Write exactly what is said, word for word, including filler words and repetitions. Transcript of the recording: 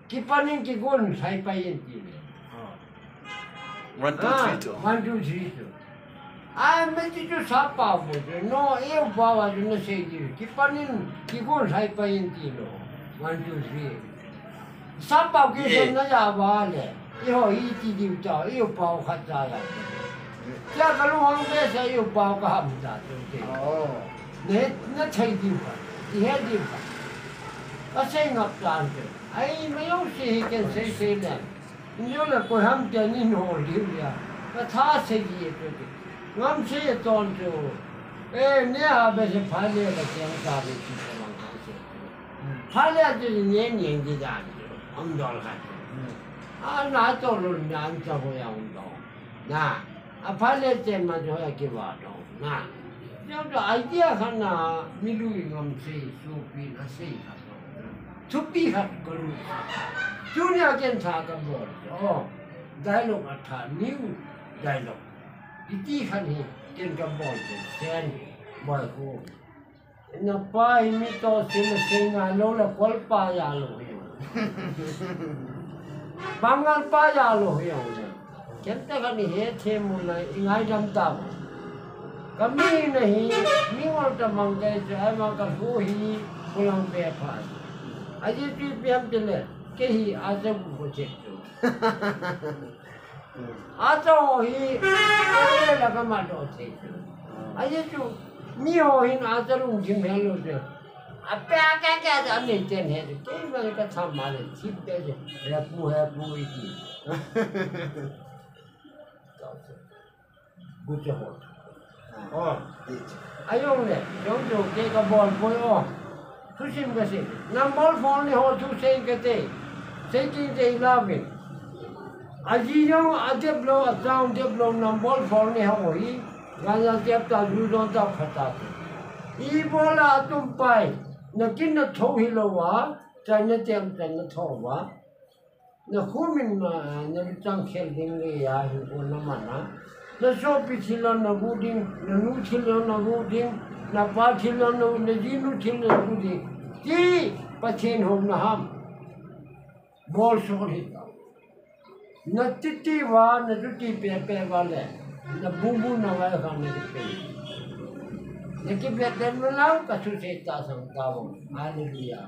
Kipanin kigon sai pai in ti le. One, two, three, two. One, two, three, two. Ai, me ti chu sap pau bo chu. No, eu pau a chu na sei ti. Kipanin kigon sai pai in ti lo. One, two, three. Sap pau ki sen na ya ba le. I ho i ti diu ta, i pau khat ta ya. Cha ka lu hang be sa i pau ka ham ta tu te. Ne, na thei diu ka. I he diu ka. Ka sei ngap tan te. Ai, me yo si hi ken sei sei le. Nyo le ko ham te ni no diu ya. Ka tha sei ye tu te. Ngam sei ton tu. E, ne ha be se pha le la ken ta le ti ko mang ka se. Pha le tu ne ne di da. Am dol ka. A na to lo na an ta ho ya un do. Na. A pha le te ma jo ya ki wa do. Na. Yo to idea khat na mi lu i ngam sei su pi na sei khat. Thupi khat ko lu. Tunia ken tha ka bol. Oh. Dialogue a tha, new dialogue. Iti khat hi ken ka bol te. Sen. Bol ko. Na pa hi mi to sim sei ngai lo le kol pa ya lo hi. Pangal pa ya lo hi. Ken te khat ni he the mu na i ngai dam ta. Ka mi na hi, mi ngol ta mang ke cha ma ka hu hi, kulang pe pha. A ji pi piam te le, ke hi a cha bu ko che tu. A cha ho hi, ko le la ka ma do che tu. A ji tu, mi ho hin a cha lung jim he lo che. A pe a ka ka a nei ten he, ke ma ka cha ma le, chi pe che, he pu, he pu i ti. Gu che ho. Oh. Ayong le, jong jong ke ka bol poi o. Thusim ka sei. Number four ni ho thu sei ka te. Sei king te i la vin. A ji jong a dep lo, a chang dep lo, number four ni ho hi. Gan ya dep ta, ju jong ta pha ta. I bol a tum pai. Na kin na tho hi lo wa. Chai na tem, chai na tho wa. Na khu min ma, na lu chang khel ding le ya hi ko na ma na. Na sopi thil lo na gu ding, na nu thil lo na gu ding, na pa thil lo na, na jinu thil lo na gu ding. Ti Pathen hom na ham. Bol so hi. Na titi wa, na tuti pe pe wa le. Na bu bu na wa kha na pe. Na ki pe den ma lang ka su se ta sang ta wa. Hallelujah.